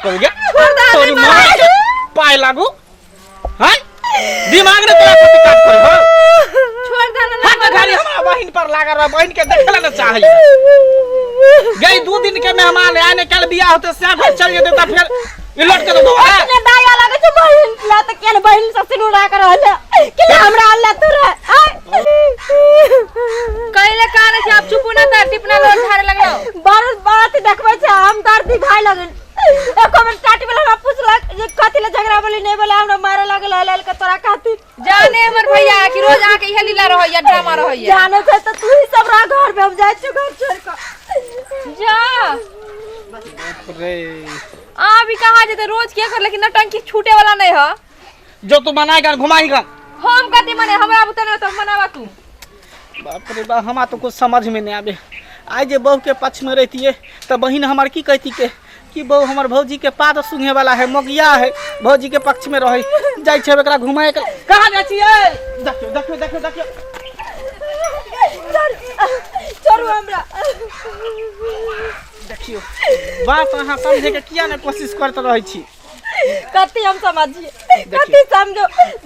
करू गे तोरी माँ के पाय लागू हैं दिमाग ने तोरा कथी काज करे हो छोड़ दे ना। हाथ खाली हमरा बहिन पर लागल रह, बहिन के देखे ला चाही गई। 2 दिन के मेहमान आए ने, कल बियाह होते से घर चल जेते त फिर ई लौट के तो दोबारा अपने दाया लगे छौ बहिन ला त केन बहिन से सिनुरा कर रहल के हमरा अल्लाह तू रह। कहिले काने छै? आब चुपू ना त टिपना लोल झाड़े लगलो। बड़ बात देखबै छै, हम दर्दी भाई लगन। एको बेर टाटी वाला हमरा पुछलक जे कथी ले झगड़ा बोली? नहीं बोले, हमरा मारे लगल हल के तोरा खातिर। जाने हमर भैया कि रोज अहाँके इहे लीला रहैया, ड्रामा रहैया। जाने छै त तू ही सब रह घर में, हम जाइ छी घर छोड़ के। जा। रे। अहाँ भी कहाँ जेते रोज के कर, लेकिन नौटंकी छूटे वाला नहीं है। जो तू मनाएगा, घुमाएगा। हम कथी मने? हमरा बुते नहीं तो मनावा तू। बाप रे बाप, हमरा तो कुछ समझ में नहीं आबे। आइ जे बहू के पक्ष में रहतिए तो बहिन हमार की कहती के कि बहू हमर भौजी के पाद सूंघे वाला है, मोगिया है, भौजी के पक्ष में रहे। जाइ छै एकरा घुमाए के। कहाँ जाइ छियै? देखियो, देखियो, देखियो, देखियो। छोड़ू हमरा। देखियो, बात अहाँ समझे के किया ने कोशिश करते रहै छी? कथी हम समझिए? कथी समझो?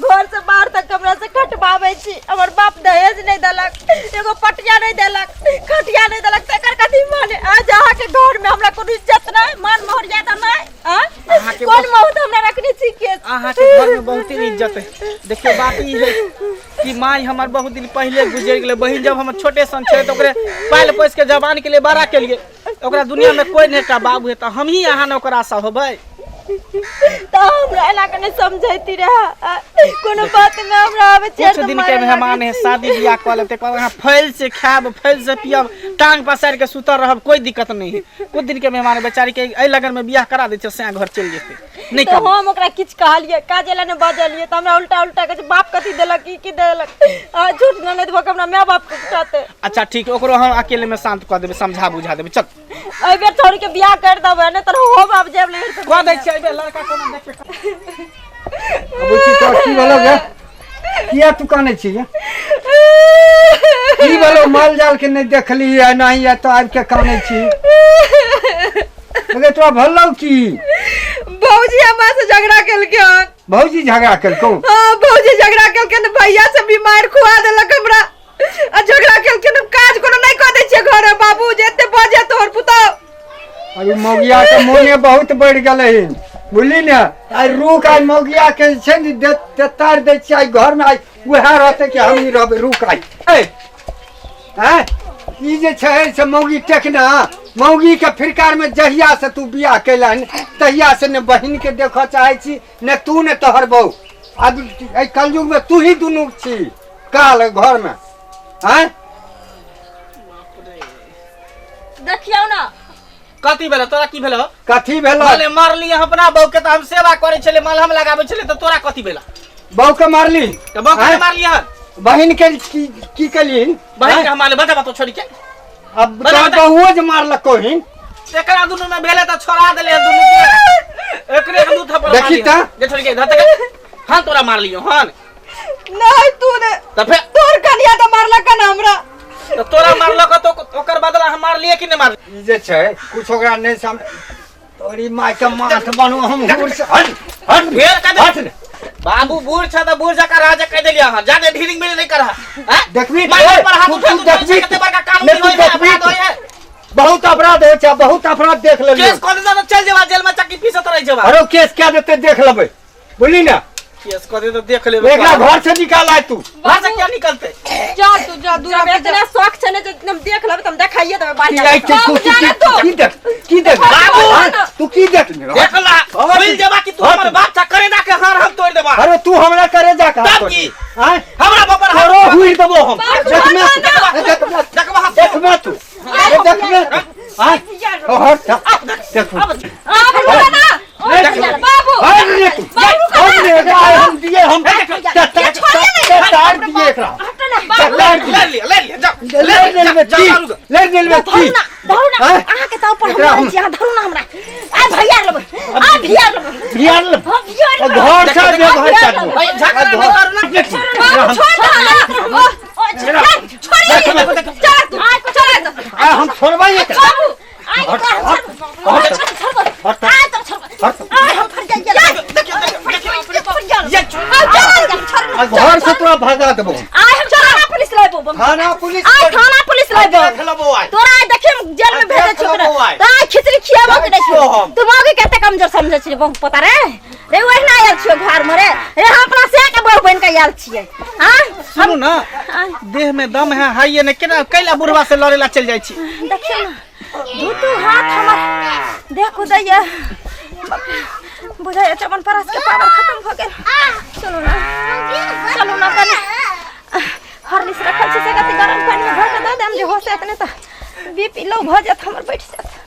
घर से बाहर तक हमरा से खटबाबै छी। हमर बाप दहेज नहीं देलक, एगो पटिया नहीं देलक, खटिया नहीं देलक, तकर कथी माने? आज अहाँ के घर में हमरा कोनो इज्जत नहीं, मान मर्यादा नहीं आ? अहाँके कोन मौत हमरा रखने छी के? अहाँके घर में बहुत ही इज्जत है। देखियो, बात ई है कि माई हमर बहुत दिन पहले गुजर गेलै। बहिन जब हमर छोटे सन छलै तऽ ओकरे पालि पोसि के जवान के लिए बड़ा केलिए। ओकरा दुनिया में कोई नहीं का बाबू है, तऽ हम ही अहाँ ने ओकर आशा होबै। तऽ हमरा एना के नहीं समझैती रहे। कोनो बात में हमरा आबै छै कुछ दिन के मेहमान है, शादी बियाह कऽ लेब, तकर बाद अहाँ फैल से खायब, फैल से पियब, टांग पसारि के सुतल रहब, कोई दिक्कत नहीं है। कुछ दिन के मेहमान है, बेचारी के एहि लगन में बियाह करा दै छै, सैं घर चलि जेतै। नहीं तऽ कहब। हम ओकरा किछु कहलियै काजे लए नहि बजलियै तऽ हमरा उल्टा उल्टा कहै छै, बाप कथी देलक, ई की देलक। आ झूठ ननद भऽ कऽ हमरा माय बाप के उठाते। अच्छा ठीक है, ओकरो हम अकेले में शांत कऽ देबै, समझा बुझा देबै। चल। एहि बेर छोड़ के बियाह कर देबै, नहि तऽ हो बाप जायब ले। कऽ दै छियै एहि बेर लड़का कोनो देखियै। बुच्ची, तोरा की भेलौ गे? किया तू कानै छी गे? की भेलौ? माल जाल के नहि देखली है नहीं है तो आबि के कानै छी गे। तोरा भेलौ की? भौजी हमरा से झगड़ा केलकै हन। भौजी झगड़ा केलकौ? हाँ, भौजी झगड़ा केलकै हन, भैया से भी मारि खुआ देलक हमरा। आ झगड़ा केलकै हन, काज कोनो नहीं कऽ दै छियै घर में बाबू जे एते बजे तोहर पुतौ। अभी मौगिया के मोने बहुत बढ़ि गेलै हन, बुझली ने? आइ रुक, आइ मौगिया के जे छै ने तारि दै छियै आइ घरमे। आइ उएह रहतै कि हमही रहबै? रुक आइ। ए, आँय, ई जे छै से मौगी टेकना मौगी के फिरकार में जहिया से तू बियाह कैलहन तहिया से ने बहिन के देखऽ चाहै छी, ने तू ने तोहर बहू। आब एहि कलयुग में तू ही दुनू छी काल घर में, आँय? देखियौ ने। कथी भेल तोरा? की भेल? कथी भेल? माले मारली हम अपना बहू के तऽ हम सेवा करै छलै, मलहम लगाबै छलै, तऽ तोरा कथी भेल? बहू के मारली? तऽ बहू के आँय? मारली हन। बहिन के की की केली? बहिन के हम मारले? बता, बता छोड़ी के। अब बता, तोहर बता। बहुओ जे मारलको हिन। एकरा दुनू में भेले तऽ छोड़ा देले हन दुनू के। एकरे के दू थप्पड़ देखी मारली तऽ। हन। जे छोड़ी के धर तक हन तोरा मारलियो हन? नहीं, तू ने। तऽ फेर? तोहर कनिया तऽ मारलक हन हमरा। तऽ तोरा मारलक तऽ ओकर बदला हम मारलिए कि नहि मारलिए? ई जे छै कुछ ओकरा नहि सम तोरी माय के माथ बनू हम हुर से हट हट। फेर कह हट ने। बाबू, बूढ़ छ तऽ बूढ़ जकाँ राजा कह देलियै अहाँ जादे ढीरिंग मिल नहीं करहा हैं? देखबी माय ए, पर हाथ तू उठा तू तू देखबी कते बड़का कानूनी नहीं, तू होय है, देखबी अपराध होय है। बहुत अपराध होइ छै, बहुत अपराध देख लेलियै। केस कऽ देता तऽ चल जेबा जेल में, चक्की पीसत रहि जेबा। अरे केस क्या देते देख लेबै, बुझली ने? केस कऽ दे तऽ देख लेबै। एकरा घर से निकाल आय तू। घर से क्या निकलते? जा तू, जा दूर। जब इतना शौक छै ने जे हम देख लेबै तऽ हम देखाइए देबै की बाहर। आई तू तू जाने तू तो। की देख, की देख? बाबू! हाँ, तू की देख? देख ला। हट। मिल जेबा कि तू हट। हमर बाप था, करेजा के हार हम तोड़ देबा। अरे तू हमरा करे जा का? तब की? आय हमरा बाप पर हाथ तोरो हुई देबो हम। देखमे तू। देखबा। देखमे। देखबा हाथ। देखमे तू, देखमे तू। आय हट देखू। आप रुको ना। बाबू। हट रे तू, हट रे। एकरा आइ हम दिए, हम तार दिए एकरा, तार ले दिए। लिया, ले लिया, जा। ले ले जा, की जा, रुक। ले ले धरू की ना, धरू ना। आँय? अहाँके तऽ ऊपर एकरा हम हम- छी। अहाँ धरू ना हमरा। आ भैया लेबै, आ भैया लेबै। बिहार ले। हाँ, भैया लेबै। घर से बेघर कर दू। भाई, झगड़ा नहीं करू ना। बाबू, छोड़ दे ना। ओ, छोड़िए, चल तू, चल। आ हम छोड़बै एकरा। बाबू, आइ हट, तोरा हट, छोड़बै। हट, छोड़बै। हट। आइ तोरा छोड़बै। हट। तोरा भगा देबो। आइ हम थाना पुलिस लेबो। थाना पुलिस। आइ थाना पुलिस लेबो। देख लेबो आइ। तोरा आइ देखियो, हम जेल में भेजै देख छियौ तोरा। लेबो आइ। तऽ आइ खिचड़ी खियाबो कि नहि छियौ हम। तू मौगी कते कमजोर समझै छी बहु पोता रे? रे ओहिना आयल छियौ घर में रे? रे हम अपना से के बहु बनि के आयल छियै। आँ? सुनू ना, देह में दम है हाइये ने, केना कैला बुढ़वा से लड़े ला चल जाइ छी? देखियौ ने, दू दू हाथ हमर देह कुदैया, बुझाइया चमन परस के पावर खत्म भऽ गेल। सुनू ने, चलू ने, कनि हॉर्लिक्स रखल छै से कति गरम पानि में भर के दऽ देम जे होश आयत, नहि तऽ बीपी लो भऽ जायत हमर, बैठ जायत।